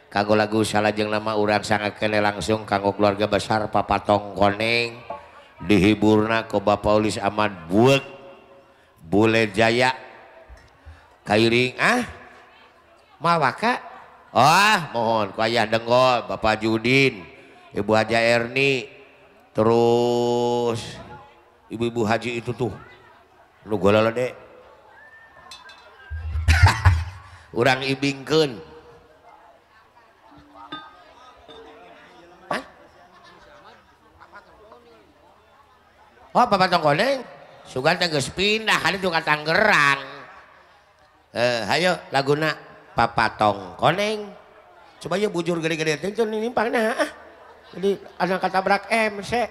Kanggo lagu salajeng nama urang sangakeun langsung kanggo keluarga besar Papatong Koneng dihiburna ku Bapak Ulis Ahmad Buek Bule Jaya kairing ah mawaka oh mohon ku ayah denggol Bapak Judin Ibu Haja Erni terus ibu-ibu haji itu tuh nu gololode urang ibingkeun. Hah? Oh Papatong Koneng sugan teh geus pindah ka ditu ka Tangerang. Hayo laguna Papatong Koneng coba yeuh bujur gede-gede teh nimpangna ah. Jadi anak katabrak MC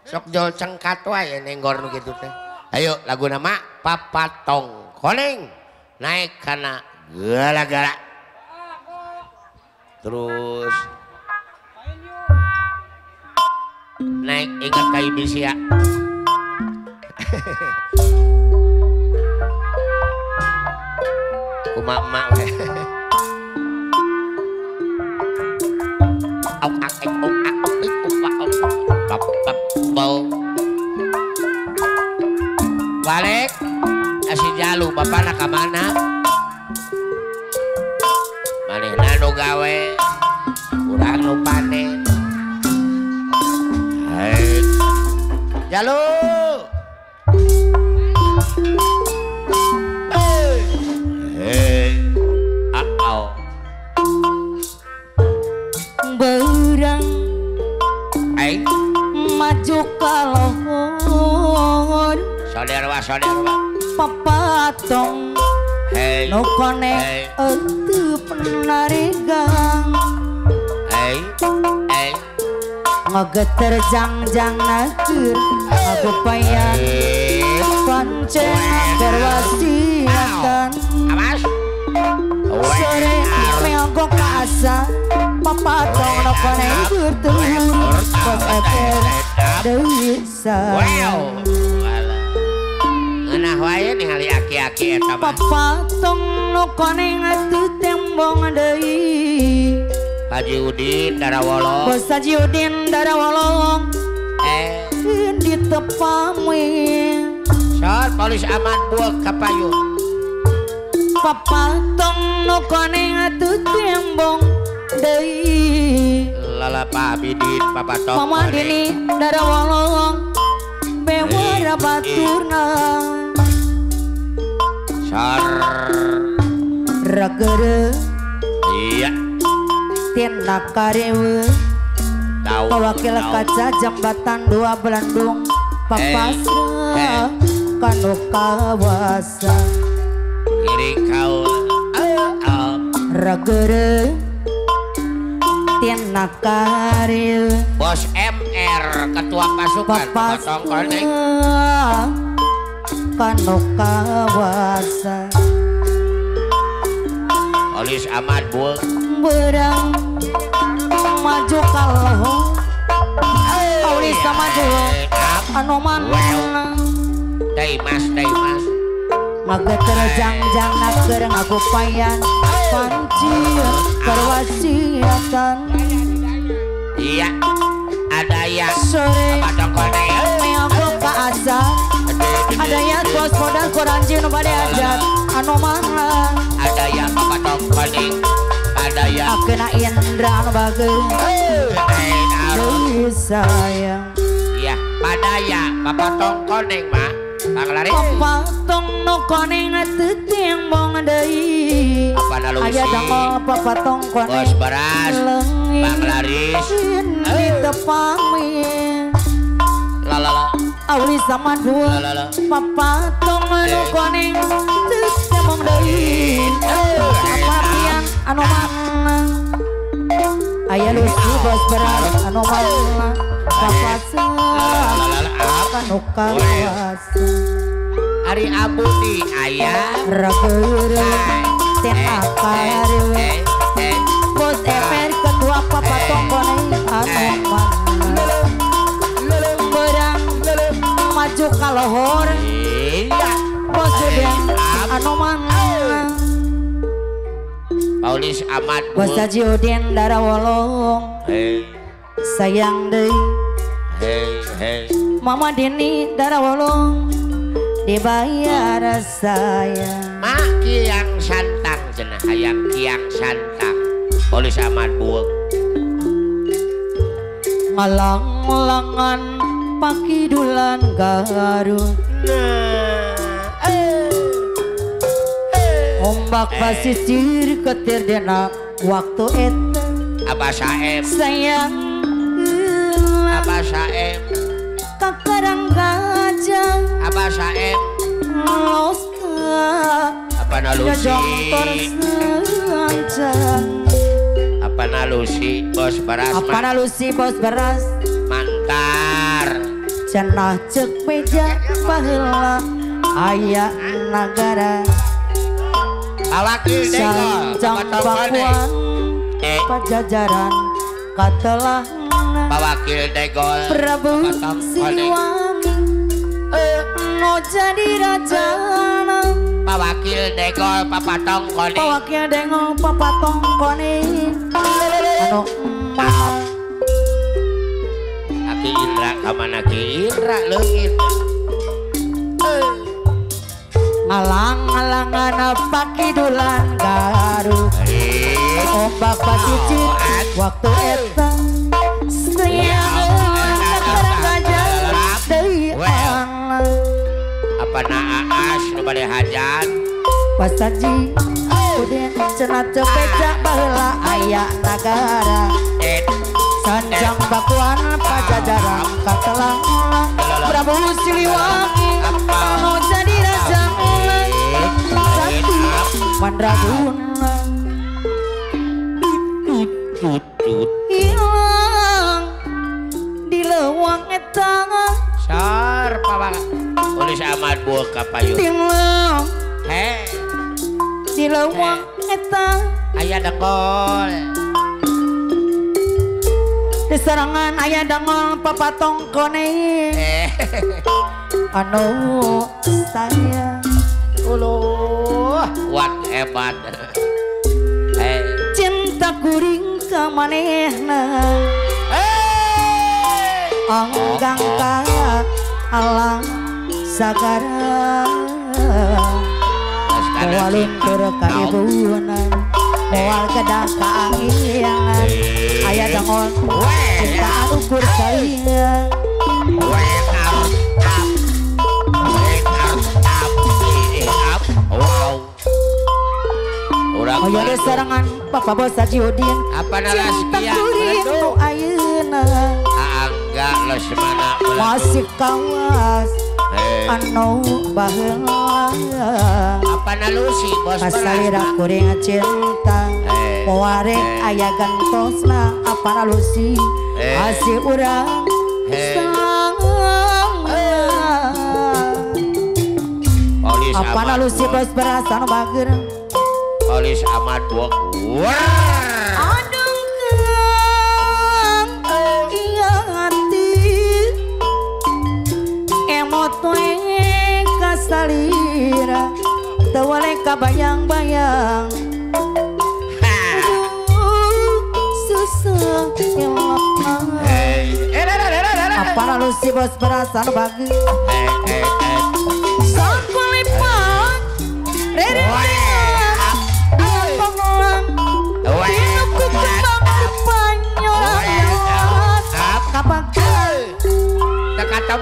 sok jol cengkat wae nenggor nu kitu teh. Ayo lagu nama Papatong Koneng naik kana gara-gara terus naik ingat ka Ibisia. Kumaha emak we. Ok ak ek ok ak ok ik ok ak ok pap pap bau balik si jalu bapana ka mana manehna nu gawe urang nu panen. Hai jalu hei au berang ai maju kalohor saderwa saderwa papatong hei nu koneng teu penarigang hei hei ngageter jang-jang nakeur ngagupayan pancen berwasiatan awas sore meonggo kaasa papatong nu koneng bertuhur bos eper deui sayang. Ngeunah wae ningali aki-aki eta mah. Papatong nu koneng teu tembong deui. Haji Udin Darawolong. Bos Haji Udin Darawolong. Di tepami. Sor Polis Aman buak ka payun. Papatong nu koneng teu tembong deui. Lalapa Abidin Papatong. Mama Dini Darawolong. Bewara baturna. Sor. Rageureuh. Iya. Tina karewe wakil kaca jembatan dua Bandung papasra kanu kawasa kiri kau rageureuh tina karewe bos MR ketua pasukan Papatong Koneng kanu kawasa Polis Ahmad Buek berang maju kalohor Aulisa maju anu mana deui mas deui mas ngageter jang-jang naker ngagupayan pancieun perwasiatan. Iya ada ya sore Papatong Koneng meonggo kaasa ada ya bos modal koranji nu bade ajat anu mana ada ya Papatong Koneng ada ya akena Indra anu bageung deui sayang. Iya padaya Papatong Koneng mah panglaris Papatong nu koneng teu tembong deui aya dangol Papatong Koneng bos beras panglaris di tepami lalala Auli sama dua Papatong nu koneng teu tembong deui apa pian anu mana aya lucu bos beras anu mana papasa kanu kawasa Ari Abudi aya rageureuh tina karewe bos MR ketua Papatong Koneng anu mana berang maju kalohor bos Judin anu mana Pauli Polis Ahmad Bos Haji Udin Darawolong. Hey. Sayang deui. Hey hey. Mama Dini Darawolong dibayar sayang. Mak Kiang Santang cenah hayang Kiang Santang. Polis Ahmad buek. Ngalang-langan pakidulan Garut. Nah. Ombak pasisir ketir dena waktu eta. Abah Saeb sayang. Abah Saeb kakarang gajah. Abah Saeb los ka apa nalusi. Apa nalusi bos beras. Apa nalusi bos beras mantar. Cenah cek meja baheula aya nagara. Awakil dengkol sancang Pakuan Pajajaran katelah Pawakil dengkol Prabu Siliwangi no jadi rajana. Pawakil dengkol Papatong Kone. Pawakil dengkol Papatong Kone anu Aki Indra kamana Ki Indra leungit. Ngalang-alangan pakidulan Garut. Ombak pasisir waktu eta sayang kakarang gajah deui anak. Apa naaas nu bade hajat. Pasaji Udin cenah cepeca baheula aya nagara. Sancang Pakuan Pajajaran katelah Prabu Siliwangi anu jadi raja sakti mandraguna. Hilang di lewang eta sar pawang Polis Ahmad buah kapayun heh di lewang eta aya dengkol di serangan aya dengkol Papatong Kone anu saya uluh kuat hebat. Cinta kuring ka manehna anggang ka alang sagara. Moal luntur ka ibuna moal kedah ka angian aya dengkol cinta anu kur sayang. Oyo ge sorangan Papa Bos Haji Udin. Apa nalas cinta kuring nu ayeuna angga lesmana masih kawas anu baheula. Apa nalusi bos beras kasalira kuring cinta moarek aya gantosna. Apa nalusi asih urang sama. Apa nalusi bos beras anu bager. Polis Ahmad buak. Aduh kang hati emot we kasalira teu wale kabayang-bayang. Aduh susah ilapna. Apa lalu si bos beras anu bager. Sakulipat rere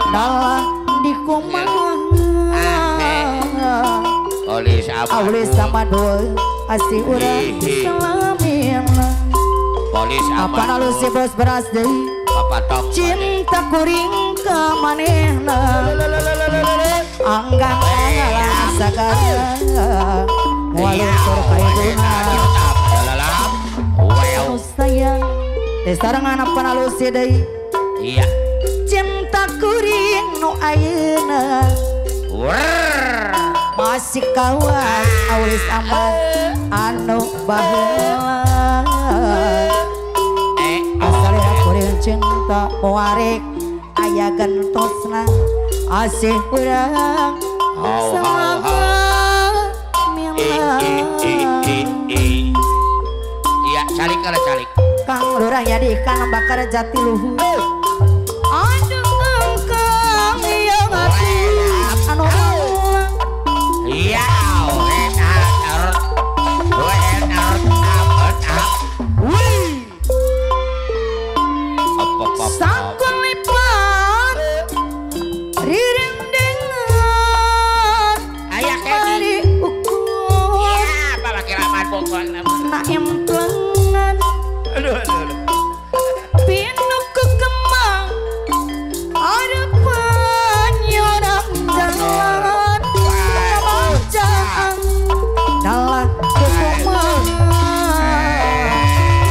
dalah di kumaha. Aulis sama dua asih urang selamina. Apa lalu si bos beras deui cinta kuring ka manehna anggang ngalang sagara moal luntur ka ibuna. Anu sayang teh sarengan apa lalu si deui. Iya cinta kuring nu ayeuna masih kawas Aulis Ahmad anu baheula. Asalira kuring cinta moarek aya gentosna asih urang selama mila. Calik ala calik. Kang Lurah Yadi Kang Bakar Jatiluhur. Aduh engkang yang ati anu iya. Sakulipat rireng-dengan mari ukur ya apa laki laman pokok na emplengan aduh aduh aduh pinu kekemang harapan orang jalan bacaan dalam kekemang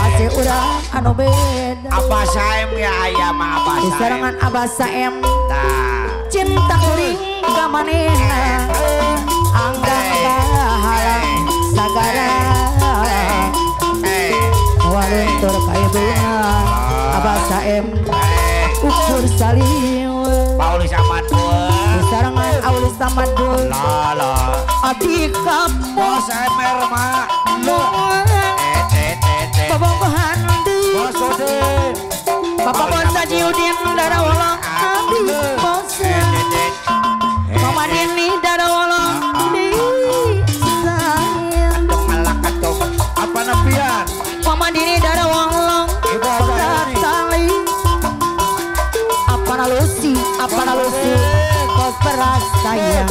aceh urang anu beda Abah Saem ya ayah mah Abah Saem diserangan Abah Saem cinta kuring ka manehna angga halang sagara waluntur kaibuna Abah Saem ukur saliwe Paulis Ahmad diserangan Aulis Ahmad lala abdi kamu Bos MR mah bobogohan deui Bapak Bos Haji Udin Darawolong abdi bos Mama Dini Darawolong di sayang apa napian Mama Dini Darawolong tali apa nalusi bos beras sayang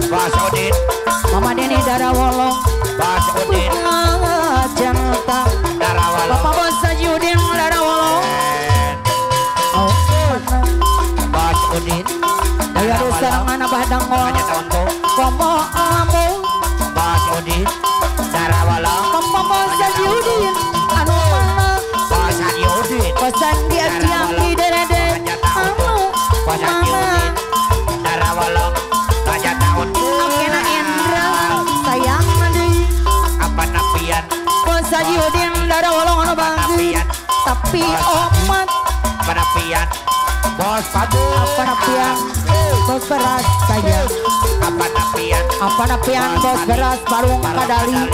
Bos Udin Mama Dini Darawolong Bos Udin cinta Darawolong Bapak Bos Haji Udin Darawolong Bos Udin Daya serangan Abah Dangol Komo amu Bos Udin Darawolong Komo Bos Haji Udin anu mana Bos Haji Udin Bos Andi Aji Derede anu Bos Haji Udin Darawolong Raja Tahun Akena Indra sayang deui apa napian Bos Haji Udin Darawolong anu banggi tapi omat apa napian Bos Padu apa napian bos beras sayang apa napian apa napian bos beras barung kadali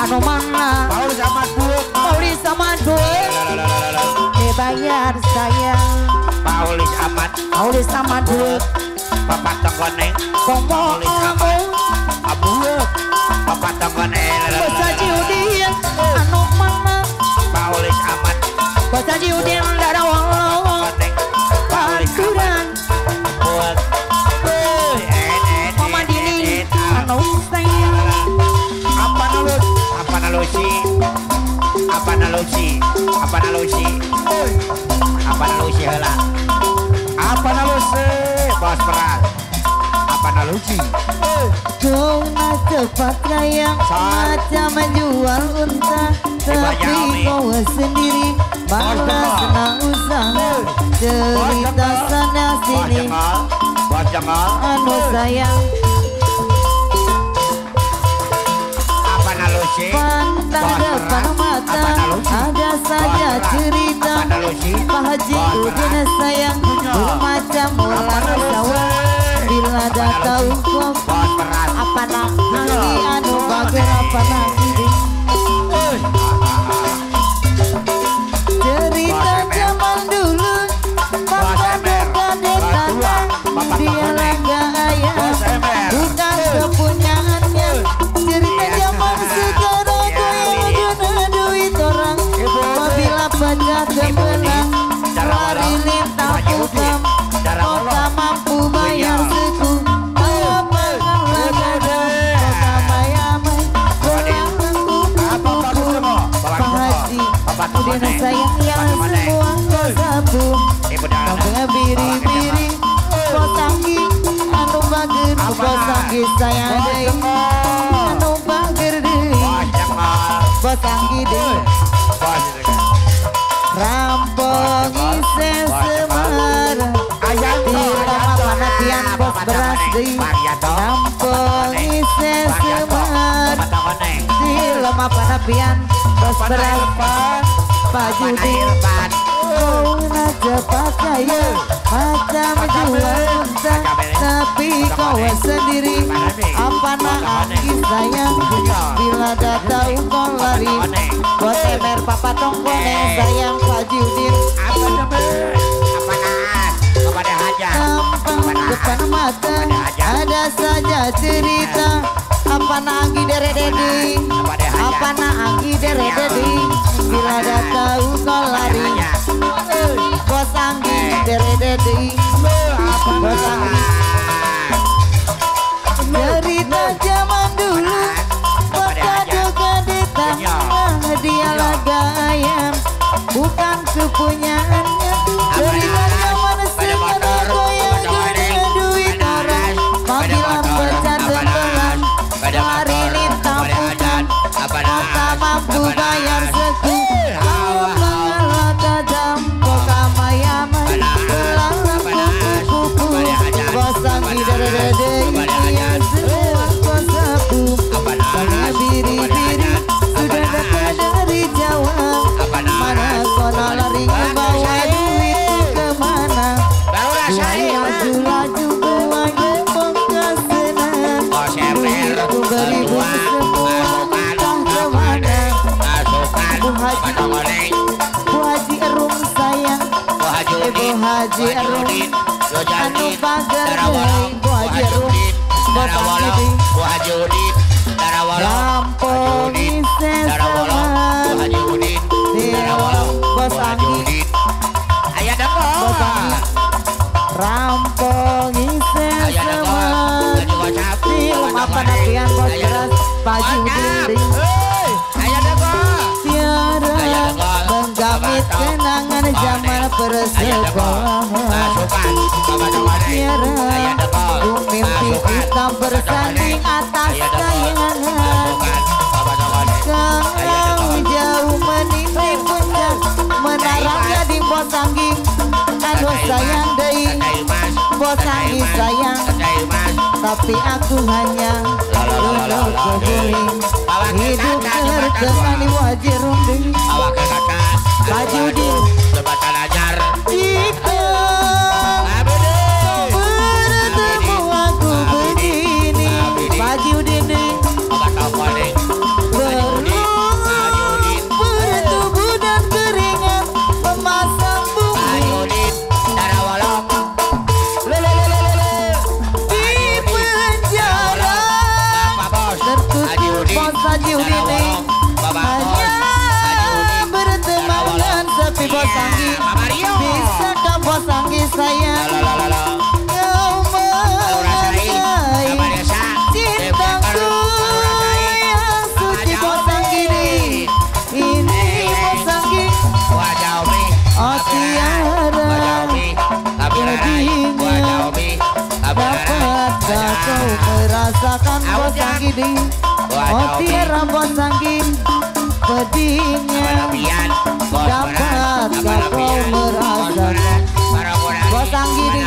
anu mana Paulis Ahmad Buuk Paulis Ahmad Buuk bayar sayang Paulis Ahmad Paulis Ahmad Buuk Bapak Tongkoneng Komo Paulis Ahmad Abuuk Bapak Tongkoneng Bos Haji Udin anu mana Paulis Ahmad Bos Haji Udin Darawolong Panturan Mama Dini anu sayang apa nalus apa nalusi apa nalusi apa nalusi apa nalusi heula apa nalusi bos beras apa nalusi kau nak cepat kaya macam menjual unta tapi kau sendiri mana senang usaha cerita sana sini anu sayang apa nalusi pantang depan mata ada saja cerita Pak Haji Udin sayang bermacam ular sawah bila dah tahu kok apa nak ini anu bager apa nak ini cerita zaman dulu papa dekade tanah dia langga ayah bukan kepunyaannya cerita zaman sekarang yang guna duit orang apabila pecah terbelah lari lintang utang kota mampu bayar seku apa kota mayamai Pak Haji Udin sayang yang semua kau sapu kau biri-biri kau tanggi anu bager kau tanggi sayang deui anu bager deui kau tanggi deui rampung ise semara tidak apa napian bos beras deui rampung ise semara tidak apa napian bos beras Pak Judi Kau cepat kaya macam jual unta, tapi kau sendiri apa nak sayang bila dah tahu kau lari. Bos MR Papa Tongkone sayang Pak Judin. Tampang depan mata ada saja cerita. Apa nak anggi dere dedi, apa nak anggi dere dedi, bila dah tahu kau lari. Bos anggi dere dedi, bos anggi. Cerita zaman dulu, bos juga di tanah dia laga ayam, bukan kepunyaannya. Cerita zaman sekarang goyang dengan duit orang, panggilan bercanda pelan. Hari ini tampukan, tak mampu bayar seku. Mengalah tajam, kota mayaman, belalang kupu-kupu. Bos anggi dere-dere, yang semua kau sapu. Karena biri-biri sudah datang dari Jawa. Mana kau lari membawa duit kemana? Laju-laju buangnya bongkar senang. Duitku beribu semua entah kemana. Bu Haji, Bu Haji Erum sayang, Ibu Haji Erum, anu pagar deui Bu Haji Erum, Bos Anggi, Bu Haji Udin, Lampung sesama, Bu Haji Udin, Bos Anggi, Bos Anggi, Rampung sesama, apa napian bos beras, Pak Udin. Tiara menggamit kenangan zaman persekolahan. Tiara ku mimpi kita bersanding atas kayangan. Kau jauh meniti puncak menara gading Bos Anggi. Aduh sayang deui Bos Anggi sayang, tapi aku hanya duduk keguling. Hidup tertemani wajib runding Bajudin. Jika bertemu aku begini Bajudin, berlumpur tubuh dan keringat memasang bumi. Di penjara tertutup Bos Haji Udin, hanya berteman dengan sepi Bos Anggi. Bisakah Bos Anggi sayang kau menghargai cintaku yang suci Bos Anggi ini Bos Anggi. Oh tiara pedihnya dapatkah kau merasakan Bos Anggi di. Oh tiara Bos Anggi pedihnya dapatkah kau merasakan Bos Anggi di.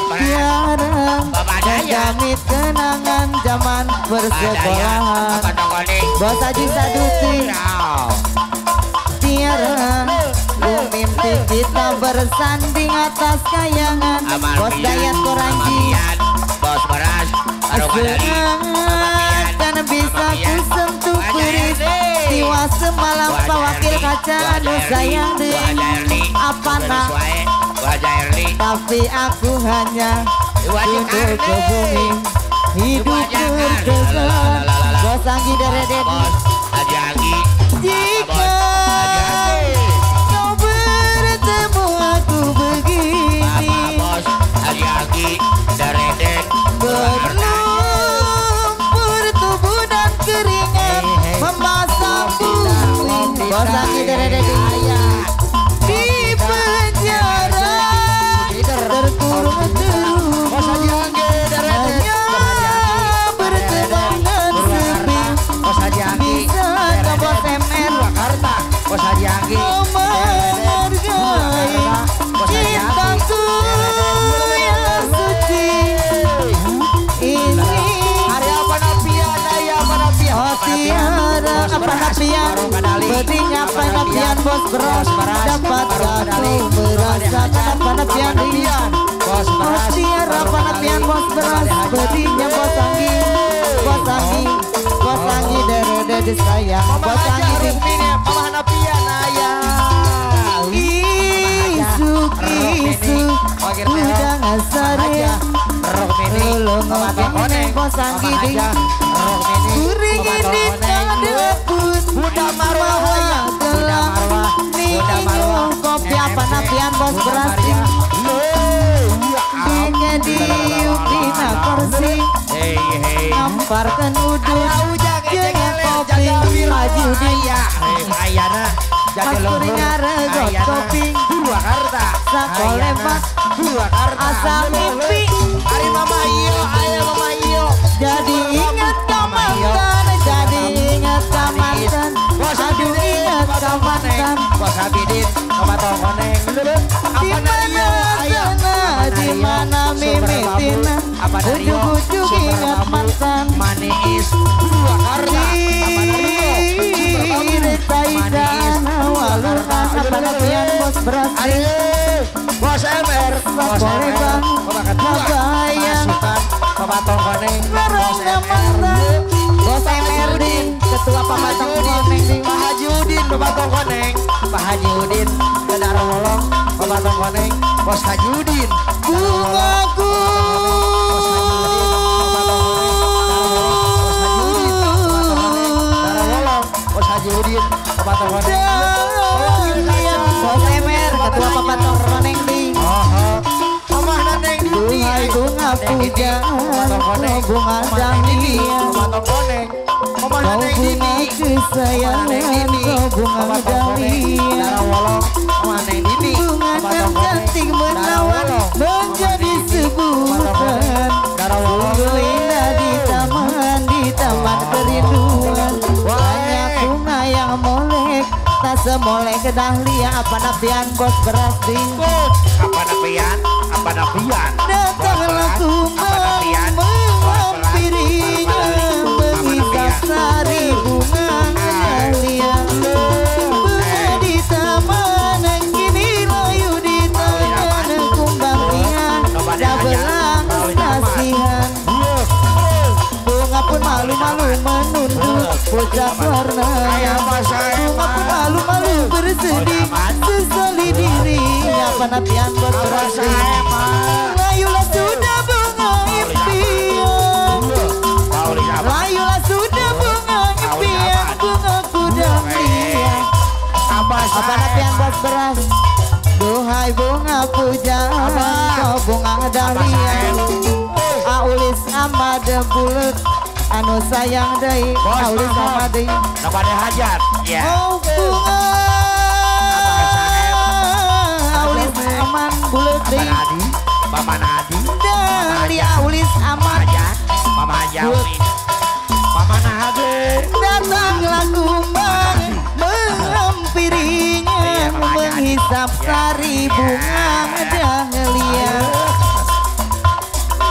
Tiara menggamit kenangan zaman persekolahan Bos Haji Sadusi. Tiara ku mimpi kita bersanding atas kayangan Bos Dayat Koranji. Seakan bisa ku sentuh kulit tiwa semalam Pak Wakil kaca anu sayang deui apa nak, tapi aku hanya tunduk ke bumi. Hidup terkesan Bos Anggi dere dedi. Jika kau bertemu aku begini, berlumpur tubuh dan keringat memasang bumi. Bos Anggi dere dedi. Di penjara terkurung terus hanya berteman dengan sepi. Bisa ke Bos MR kau menghargai cintaku yang suci ini. Oh tiara apa napian Bedinya panapian bos beras dapat aku merasakan panapian dia. Bos tiara panapian bos beras bedinya bos anggi bos anggi bos anggi dere sayang bos anggi Mama Hanapian ayah. Isuk isuk udah ngasare Ulung ngomong bos anggi ding kuring ini pun Bunda Marwah Bunda Marwah Bunda Marwah kopi apa napian bos beras ding diuk dina kursi ngamparkeun udut jeung kopi maju dia ayana jaga luhur ngaregot kopi Purwakarta sakolepak Purwakarta asa mimpi ari mama iyo aya mama iyo jadi ingat ka mantan jadi ingat ka mantan aduh ingat ka mantan Bos Abidin Papato Koneng di mana di mana mimitina ujug-ujug ingat mantan manis Purwakarta Taidana waluna panapian bos beras Bos MR Bos MR Kabayang Papato Koneng Bos MR Bos MR Ketua Papato Koneng Pak Haji Udin Papato Koneng Pak Haji Udin Kedara Wolong Papato Koneng Bos Haji Udin Bungaku Bos Haji Udin Papato Koneng Bos MR Ketua Papato Koneng di Omah Neneng Dini bunga pujaan bunga dahlia Papato Koneng Omah Neneng Dini kesayangan bunga dahlia Omah Neneng Dini bunga nan cantik menawan menjadi sebutan sungguh indah di taman kerinduan banyak bunga yang molek tak semolek dahlia apa napian bos beras ding apa napian apa napian datanglah kumbang menghampirinya menghisap sari bunga dahlia bunga di taman kini layu di tangan kumbang tiada belas kasihan bunga pun malu-malu menunduk pucat warnanya bunga pun malu-malu bersedih sesali dirinya panapian bos beras layulah sudah bunga impian layulah sudah bunga impian bunga dahlia apa napian bos beras duhai bunga pujaan kau bunga dahlia aulis amad bulet anu sayang deui aulis amad deui bade hajat oh bunga aulis aman bulet deui Mama Nadi dahlia aulis aman Mama Haji Mama Nadi datanglah kumbang menghampirinya menghisap sari bunga dahlia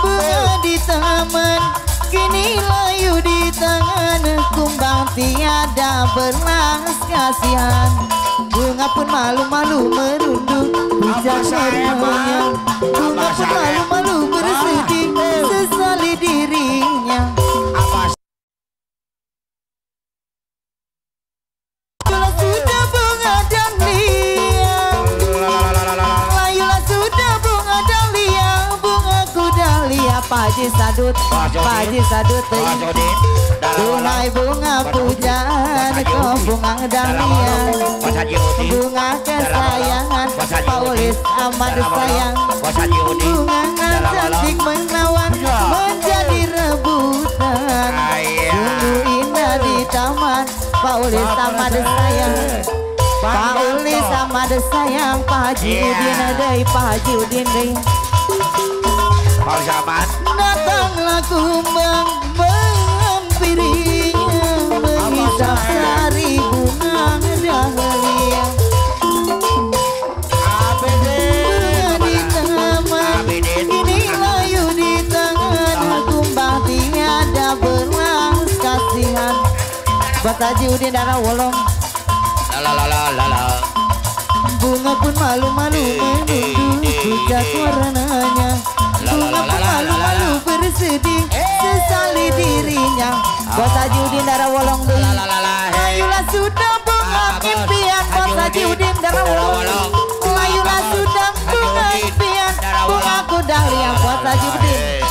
bunga di taman kini layu di tangan kumbang tiada belas kasihan bunga pun malu-malu merunduk hujan warnanya bunga pun malu-malu bersedih sesali dirinya. Layulah sudah bunga dahlia layulah sudah bunga dahlia bungaku dahlia Pak Haji Sadut Pak Haji Sadut duhai bunga pujaan kau bunga dahlia bunga kesayangan Paulis Ahmad sayang bunga cantik menawan menjadi rebutan sungguh indah di taman Paulis Ahmad sayang Paulis Ahmad sayang Pak Haji Udin deui Pak Haji Udin deui Paulis Ahmad datanglah kumbang menghampirinya menghisap sari bunga dahlia bunga di taman kini layu di tangan kumbang tiada belas kasihan Buat Haji Udin Dara Wolong La la la la la la. Bunga pun malu-malu menunduk pucat warnanya. Bunga pun malu-malu bersedih sesali dirinya. Bos Haji Udin darah wolong deui. Mayulah sudah bunga impian. Bos Haji Udin darah wolong. Mayulah sudah bunga impian. Bunga kuda liang. Bos Haji Udin.